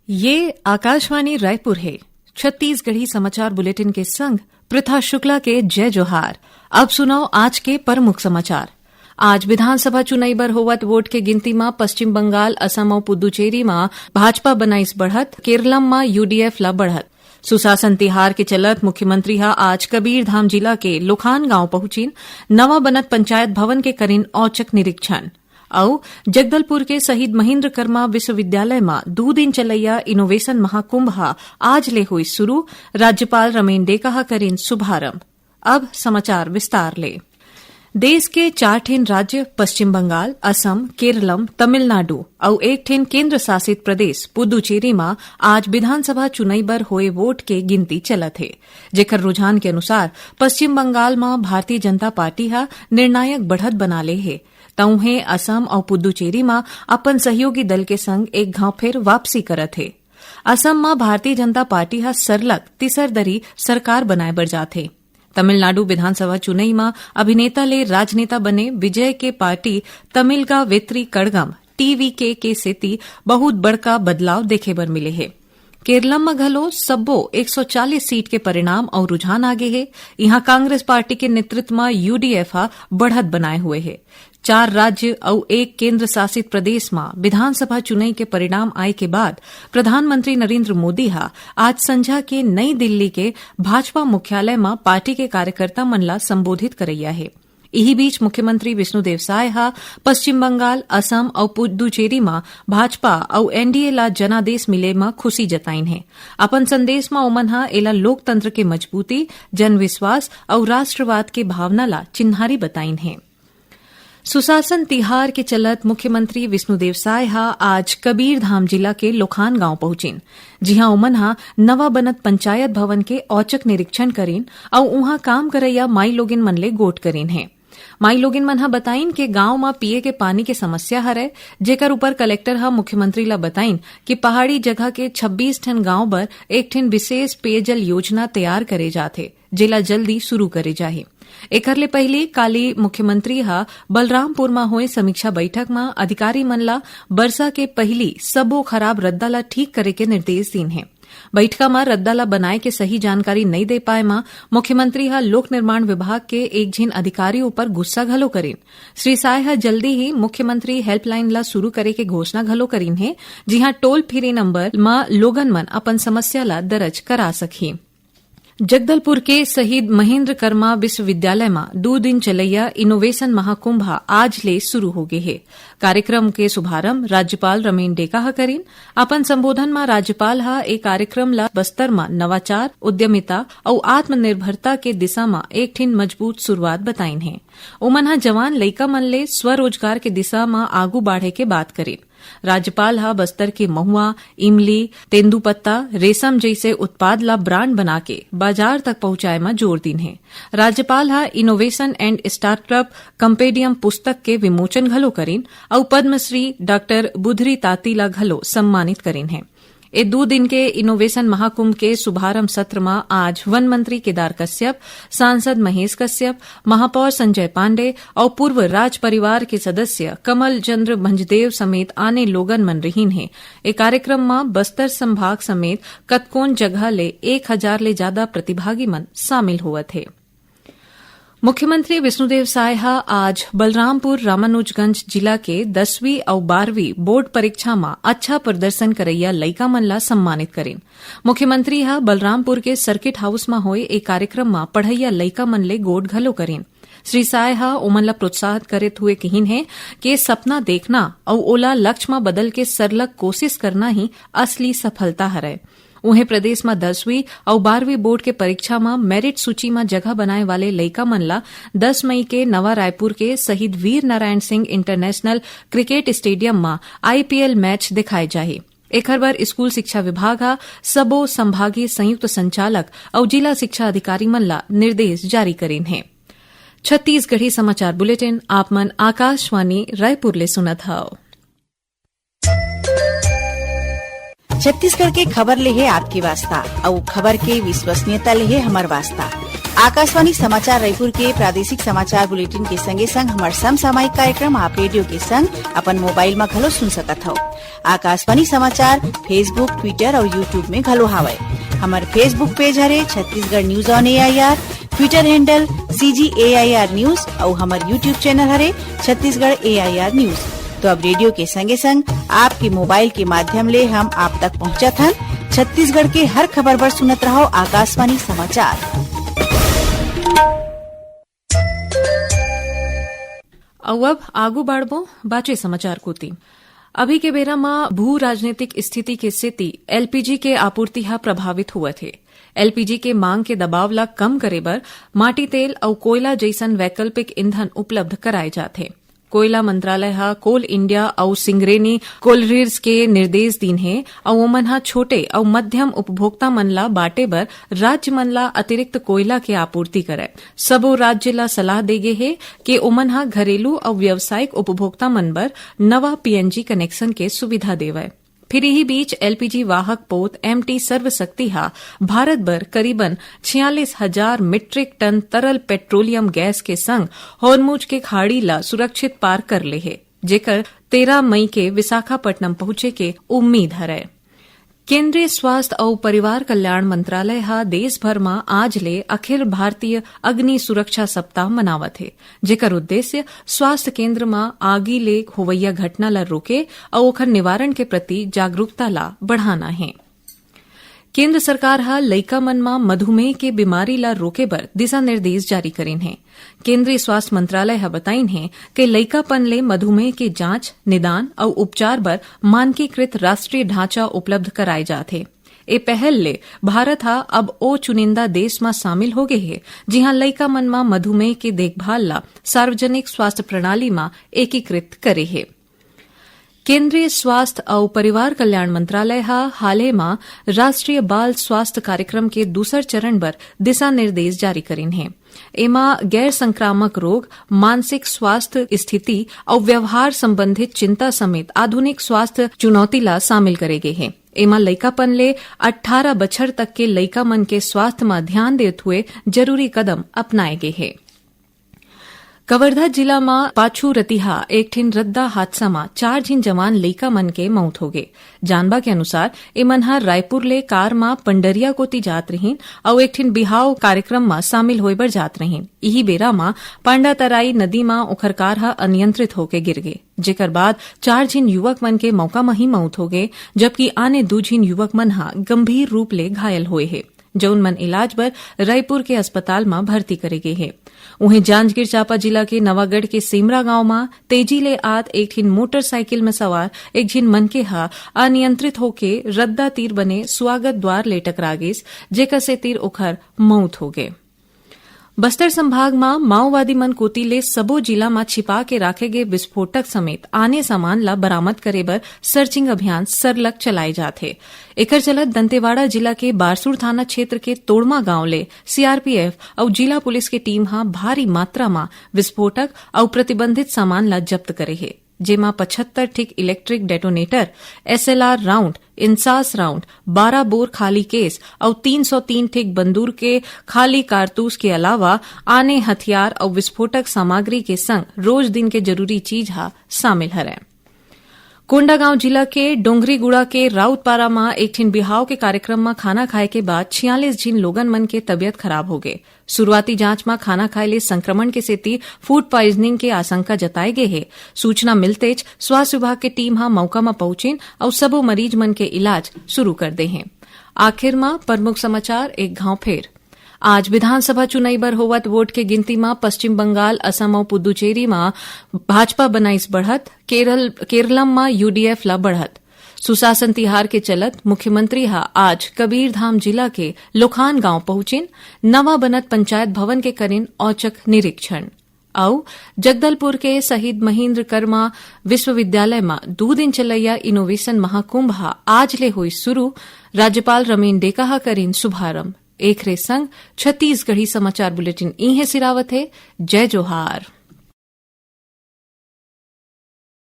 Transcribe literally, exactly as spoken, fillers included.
ये आकाशवाणी रायपुर है। छत्तीसगढ़ी समाचार बुलेटिन के संग पृथा शुक्ला के जय जोहार। अब सुनव आज के प्रमुख समाचार। आज विधानसभा चुनई बर होवत वोट के गिनती म पश्चिम बंगाल, असम अउ पुदुचेरी म भाजपा बनाइस बढ़त, केरलम म यूडीएफ ला बढ़त। सुशासन तिहार के चलत मुख्यमंत्री ह आज कबीरधाम जिला के लोखान गांव पहुंचिन, नवा बनत पंचायत भवन के करिन औचक निरीक्षण। अउ जगदलपुर के शहीद महेंद्र कर्मा विश्वविद्यालय म दू दिन चलैया इनोवेशन महाकुंभ ह आज ले होइस शुरू, राज्यपाल रमेन डेका ह करिन शुभारंभ। अब समाचार विस्तार ले। देश के चार ठिन राज्य, पश्चिम बंगाल, असम, केरलम, तमिलनाडु अउ एक ठिन केंद्र शासित प्रदेश पुदुचेरी म आज विधानसभा चुनई बर होए वोट के गिनती चलत हे, जेकर रुझान के अनुसार पश्चिम बंगाल म भारतीय जनता पार्टी ह निर्णायक बढ़त बना ले हे, त उहें असम अउ पुदुचेरी म अपन सहयोगी दल के संग एक घांव फेर वापसी करत हे। असम म भारतीय जनता पार्टी ह सरलग तीसर दरी सरकार बनाए बर जाथे। तमिलनाडु विधानसभा चुनई म अभिनेता ले राजनेता बने विजय के पार्टी तमिलगा वेत्री कड़गम, टीवीके के सेती बहुत बड़का बदलाव देखे बर मिले हे। केरलम म घलो सब्बो एक सौ चालीस सीट के परिणाम अउ रुझान आगे हे। इहां कांग्रेस पार्टी के नेतृत्व म यूडीएफ ह बढ़त बनाए हुए हे। चार राज्य अउ एक केंद्र शासित प्रदेश म विधानसभा चुनई के परिणाम आए के बाद प्रधानमंत्री नरेंद्र मोदी ह आज संझा के नई दिल्ली के भाजपा मुख्यालय म पार्टी के कार्यकर्ता मन ला संबोधित करैया हे। इही बीच मुख्यमंत्री विष्णुदेव साय ह पश्चिम बंगाल, असम अउ पुदुचेरी म भाजपा अउ एनडीए ला जनादेश मिले म खुशी जताइन हे। अपन संदेश म ओमन ह एला लोकतंत्र के मजबूती, जनविश्वास अउ राष्ट्रवाद के भावना ला चिन्हारी बताइन हे। सुशासन तिहार के चलत मुख्यमंत्री विष्णुदेव साय ह आज कबीरधाम जिला के लोखान गांव पहुंचिन, जिहां ओमन ह नवा बनत पंचायत भवन के औचक निरीक्षण करिन अउ उहां काम करैया माईलोगिन मन ले गोठ करिन हे। माईलोगिन मन ह बताइन के गांव म पीए के पानी के समस्या हरय, जेकर ऊपर कलेक्टर ह मुख्यमंत्री ला बताइन कि पहाड़ी जगह के छब्बीस ठन गांव बर एक ठिन विशेष पेयजल योजना तैयार करे जात हे, जेला जल्दी शुरू करे जाही। एखर ले पहिली काली मुख्यमंत्री ह बलरामपुर म होए समीक्षा बैठक म अधिकारी मन ला बरसा के पहिली सबो खराब रद्दा ला ठीक करे के निर्देश दीन हे। बैठका म रद्दा ला बनाए के सही जानकारी नइ दे पाए म मुख्यमंत्री ह लोक निर्माण विभाग के एक झिन अधिकारी ऊपर गुस्सा घलो करिन। श्री साय ह जल्दी ही मुख्यमंत्री हेल्पलाइन ला शुरू करे के घोषणा घलो करिन हे, जिहां टोल फ्री नंबर म लोगन मन अपन समस्या ला दर्ज करा सकही। जगदलपुर के शहीद महेंद्र कर्मा विश्वविद्यालय म दू दिन चलैया इनोवेशन महाकुंभ ह आज ले शुरू हो गे हे। कार्यक्रम के शुभारंभ राज्यपाल रमेन डेका ह करिन। अपन संबोधन म राज्यपाल ह ए कार्यक्रम ल बस्तर म नवाचार, उद्यमिता अउ आत्मनिर्भरता के दिशा म एक ठिन मजबूत शुरुआत बताइन हे। ओमन ह जवान लइका मन ले स्वरोजगार के दिशा म आगू बाढ़े के बात करिन। राज्यपाल ह बस्तर के महुआ, इमली, तेंदूपत्ता, रेशम जइसे उत्पाद ला ब्रांड बना के बाजार तक पहुंचाए म जोर दीन हे। राज्यपाल ह इनोवेशन एंड स्टार्टअप कंपेडियम पुस्तक के विमोचन घलो करिन अउ पद्मश्री डॉक्टर बुधरी ताती ला घलो सम्मानित करिन हे। ए दू दिन के इनोवेशन महाकुंभ के शुभारंभ सत्र म आज वन मंत्री केदार कश्यप, सांसद महेश कश्यप, महापौर संजय पांडे अउ पूर्व राज परिवार के सदस्य कमल चंद्र भंजदेव समेत आने लोगन मन रहिन हे। ए कार्यक्रम म बस्तर संभाग समेत कतकोन जगह ले एक हजार ले जादा प्रतिभागी मन शामिल होवत हे। मुख्यमंत्री विष्णुदेव साय ह आज बलरामपुर रामानुजगंज जिला के दसवीं अउ बारहवीं बोर्ड परीक्षा म अच्छा प्रदर्शन करइया लइका मन ला सम्मानित करिन। मुख्यमंत्री ह बलरामपुर के सर्किट हाउस म होए ए कार्यक्रम म पढ़इया लइका मन ले गोठ घलो करिन। श्री साय ह ओमन ला प्रोत्साहित करत हुए किहिन हे के सपना देखना अउ ओला लक्ष्य म बदल के सरलग कोशिश करना ही असली सफलता हरय। उहें, प्रदेश म दसवीं अउ बारहवीं बोर्ड के परीक्षा म मेरिट सूची म जगह बनाए वाले लइका मन ला दस मई के नवा रायपुर के Shaheed Veer Narayan Singh international cricket stadium म आईपीएल मैच दिखाए जाही। एखर बर स्कूल शिक्षा विभाग ह सबो संभागीय संयुक्त संचालक अउ जिला शिक्षा अधिकारी मन ला निर्देश जारी करिन हे। छत्तीसगढ़ी समाचार बुलेटिन आप मन आकाशवाणी रायपुर ले सुनत हव। छत्तीसगढ़ के खबर ले हे आपके वास्ता, अउ खबर के विश्वसनीयता ले हे हमर वास्ता। आकाशवाणी समाचार रायपुर के प्रादेशिक समाचार बुलेटिन के संगे संग हमर समसामयिक कार्यक्रम आप रेडियो के संग अपन मोबाइल म घलो सुन सकत हव। आकाशवाणी समाचार Facebook, Twitter अउ YouTube में घलो हावय। हमर Facebook पेज हरे Chhattisgarh news on AIR, Twitter handle CG AIR news अउ हमर YouTube चैनल हरे छत्तीसगढ़ एआईआर न्यूज। तो अब रेडियो के संगे संग आपके मोबाइल के माध्यम ले हम आप तक पहुंचत हन। छत्तीसगढ़ के हर खबर बर सुनत रहव आकाशवाणी समाचार। अउ अब आगू बाढ़बो बाचे समाचार कोति। अभी के बेरा म भू राजनीतिक स्थिति के सेती एलपीजी के आपूर्ति ह प्रभावित होवत हे। एलपीजी के मांग के दबाव ल कम करे बर माटी तेल अउ कोयला जइसन वैकल्पिक ईंधन उपलब्ध कराए जात हे। कोयला मंत्रालय ह कोल इंडिया अउ सिंगरेनी कोलरीज के निर्देश दीन हे अउ ओमन ह छोटे अउ मध्यम उपभोक्ता मन ला बांटे बर राज्य मन ला अतिरिक्त कोयला के आपूर्ति करय। सबो राज्य ला सलाह दे गे हे कि ओमन ह घरेलू अउ व्यावसायिक उपभोक्ता मन बर नवा पीएनजी कनेक्शन के सुविधा देवय। फिर इही बीच एलपीजी वाहक पोत एमटी सर्वशक्ति ह भारत बर करीबन छियालीस हजार मीट्रिक टन तरल पेट्रोलियम गैस के संग होर्मुज के खाड़ी ला सुरक्षित पार कर ले हे, जेकर तेरह मई के विशाखापट्टनम पहुंचे के उम्मीद हरय। केंद्रीय स्वास्थ्य अउ परिवार कल्याण मंत्रालय ह देश भर म आज ले अखिल भारतीय अग्नि सुरक्षा सप्ताह मनावत हे, जेकर उद्देश्य स्वास्थ्य केंद्र म आगी ले होवइया घटना ल रोके अउ ओखर निवारण के प्रति जागरूकता ला बढ़ाना हे। केंद्र सरकार ह लइका मन म मधुमेह के बीमारी ला रोके बर दिशा निर्देश जारी करिन हे। केंद्रीय स्वास्थ्य मंत्रालय ह बताइन हे कि लइकापन ले मधुमेह के जांच, निदान अउ उपचार बर मानकीकृत राष्ट्रीय ढांचा उपलब्ध कराए जात हे। ए पहल ले भारत ह अब ओ चुनिंदा देश म शामिल हो गे हे, जिहां लइका मन म मधुमेह के देखभाल ला सार्वजनिक स्वास्थ्य प्रणाली म एकीकृत करे हे। केंद्रीय स्वास्थ्य अउ परिवार कल्याण मंत्रालय ह हाले म राष्ट्रीय बाल स्वास्थ्य कार्यक्रम के दूसर चरण बर दिशा निर्देश जारी करिन हे। एमा गैर संक्रामक रोग, मानसिक स्वास्थ्य स्थिति अउ व्यवहार संबंधित चिंता समेत आधुनिक स्वास्थ्य चुनौती ला शामिल करे गे हे। एमा लइकापन ले अट्ठारह बछर तक के लइका मन के स्वास्थ्य म ध्यान देत हुए जरूरी कदम अपनाए गे हे। कवर्धा जिला म पाछू रतिहा एक ठिन रद्दा हादसा म चार झिन जवान लइका मन के मौत होगे। जानबा के अनुसार, एमन ह रायपुर ले कार म पंडरिया कोति जात रहिन अउ एक ठिन बिहाव कार्यक्रम म शामिल होय बर जात रहिन। इही बेरा म पांडातराई नदी म ओखर कार ह अनियंत्रित होके गिर गे, जेकर बाद चार झिन युवक मन के मौका म ही मौत होगे, जबकि आने दू झिन युवक मन ह गंभीर रूप ले घायल होय हे, जउन मन इलाज बर रायपुर के अस्पताल म भर्ती करे गे हे। उहें, जांजगीर चांपा जिला के नवागढ़ के सेमरा गांव म तेजी ले आत एक ठिन मोटरसाइकिल म सवार एक झिन मनखे ह अनियंत्रित होके रद्दा तीर बने स्वागत द्वार ले टकरा गिस, जेकर सेतिर ओखर मउत हो गे। बस्तर संभाग म माओवादी मन कोति ले सबो जिला म छिपा के राखे गे विस्फोटक समेत आने सामान ल बरामद करे बर सर्चिंग अभियान सरलग चलाए जात हे। एकर चलत दंतेवाड़ा जिला के बारसूर थाना क्षेत्र के तोड़मा गांव ले सीआरपीएफ अउ जिला पुलिस के टीम ह भारी मात्रा म विस्फोटक अउ प्रतिबंधित सामान ल जब्त करे हे, जेमा पचहत्तर ठिक electric detonator, SLR round, INSAS round, बारह बोर खाली केस अउ तीन सौ तीन ठिक बंदूक के खाली कारतूस के अलावा आने हथियार अउ विस्फोटक सामग्री के संग रोज दिन के जरूरी चीज ह शामिल हरय। कोंडागांव जिला के डोंगरीगुड़ा के राउतपारा म एक ठिन बिहाव के कार्यक्रम म खाना खाए के बाद छियालीस झिन लोगन मन के तबियत खराब हो गे। शुरुआती जांच म खाना खाए ले संक्रमण के सेती फूड पॉइजनिंग के आशंका जताए गे हे। सूचना मिलतेच स्वास्थ्य विभाग के टीम ह मौका म पहुंचिन अउ सबो मरीज मन के इलाज शुरू कर दे हे। आखिर म प्रमुख समाचार एक घांव फेर। आज विधानसभा चुनाई बर होवत वोट के गिनती म पश्चिम बंगाल, असम अउ पुदुचेरी म भाजपा बनाइस बढ़त, केरल, केरलम म यूडीएफ ल बढ़त। सुशासन तिहार के चलत मुख्यमंत्री ह आज कबीरधाम जिला के लोखान गांव पहुंचिन, नवा बनत पंचायत भवन के करिन औचक निरीक्षण। अउ जगदलपुर के शहीद महेंद्र कर्मा विश्वविद्यालय म दू दिन चलैया इनोवेशन महाकुंभ ह आज ले होइस शुरू, राज्यपाल रमेन डेका ह करिन शुभारंभ। एखरे संग छत्तीसगढ़ी समाचार बुलेटिन इहें सिरावत हे। जय जोहार।